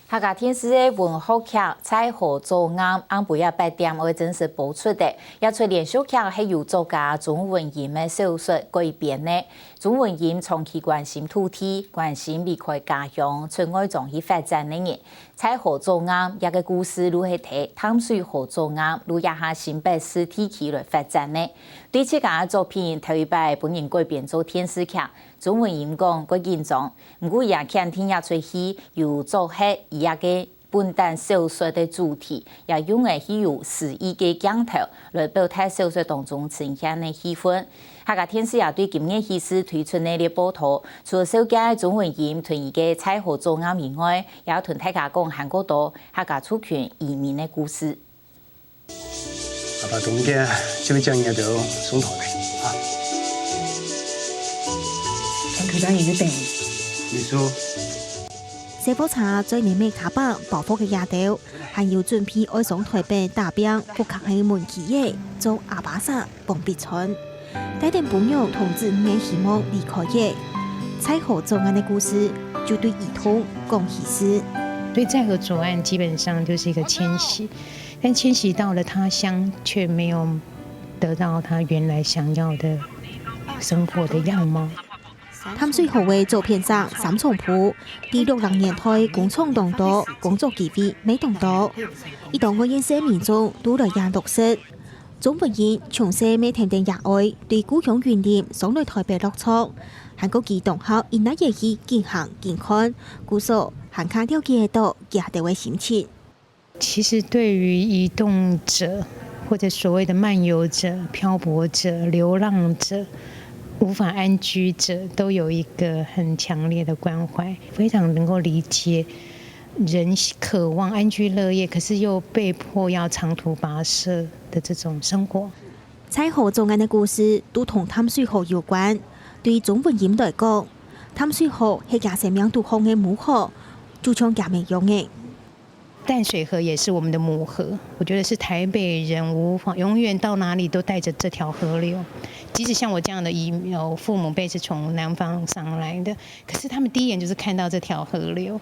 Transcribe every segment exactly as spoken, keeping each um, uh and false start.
客家電視个文學劇《在河左岸》暗晡夜八點會正式播出个。這齣連續劇係由作家鍾文英个小說改編个。鍾文英長期關心土地，關心離開家鄉出外庄去發展个人。在河左岸這个故事就係在淡水河左岸，就這下新北市地區來發展个。對自家个作品頭一擺分人改編做電視劇，鍾文英講蓋緊張， 毋過也肯定這齣戲有做核佢這个本旦小說个主題，也用个係有詩意个鏡頭來表達小說當中呈現个氣氛。客家電視也對今年起勢推出个這報導，除了紹介鍾文英同佢个在河左岸以外，也同大家講還過多客家族群移民个故事。 阿爸同佢就會將你兜送頭來啊。看佢當然就等。你說，小火車載等个卡巴包袱个夜頭，還有準備愛上台北打拚復刻个門旗仔，做阿爸煞王必川，帶等餔娘同子女个希望離開个。在河左岸个故事，就對移動講起事。所以在河左岸基本上就是一個遷徙，但遷徙到了他鄉，卻沒有得到他原來想要的生活的樣貌。淡水河个左片山三重埔，在六零年代工廠當多，工作機會乜當多。一到外縣市民眾都來這落實。鍾文英從細乜跈等爺哀，對故鄉雲林上來台北落腳，還過佢當好一拿爺去緊行緊看，故所還較了解到佢兜个心情。 其實對於移動者，或者所謂的漫遊者、漂泊者、流浪者、無法安居者，都有一個很強烈的關懷，非常能夠理解人渴望安居樂業，可是又被迫要長途跋涉的這種生活。在河左岸个故事都同淡水河有關。對鍾文英來講，淡水河係佢生命肚項个母河，就像厥姆樣仔。 淡水河也是我們的母河，我覺得是台北人無法永遠到哪裡都帶著這條河流。即使像我這樣的移，呃，父母輩是從南方上來的，可是他們第一眼就是看到這條河流。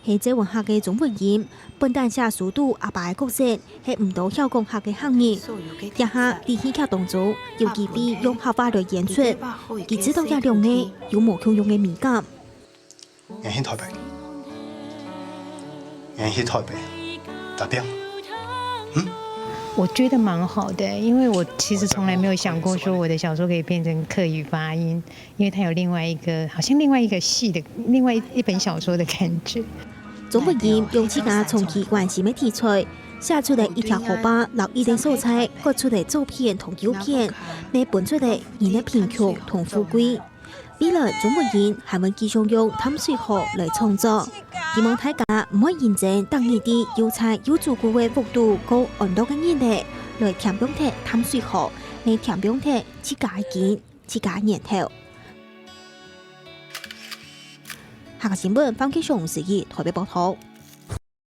係作文客个鍾文英，本旦寫書肚阿爸个角色係毋多曉講客个客人，這下在戲劇當中有機會用客話來演出，佢知道這兩個有無共樣个美感。 𠊎去台北，𠊎去台北打拚。嗯？我覺得蠻好的，因為我其實從來沒有想過說我的小說可以變成客語發音，因為它有另外一個，好像另外一個戲的，另外一本小說的感覺。鍾文英用自家長期關心个題材，寫出來一條河壩摎一個所在，割出來做片同紀錄片，乜分出來人个貧窮同富貴。 未來鍾文英還會繼續用淡水河來創作，希望大家毋會認真逐日在又菜又煮久个屋肚過安樂个日仔，來添放忒淡水河，乜添放忒自家个根、自家个源頭。客家新聞，范啟雄、施怡台北報導。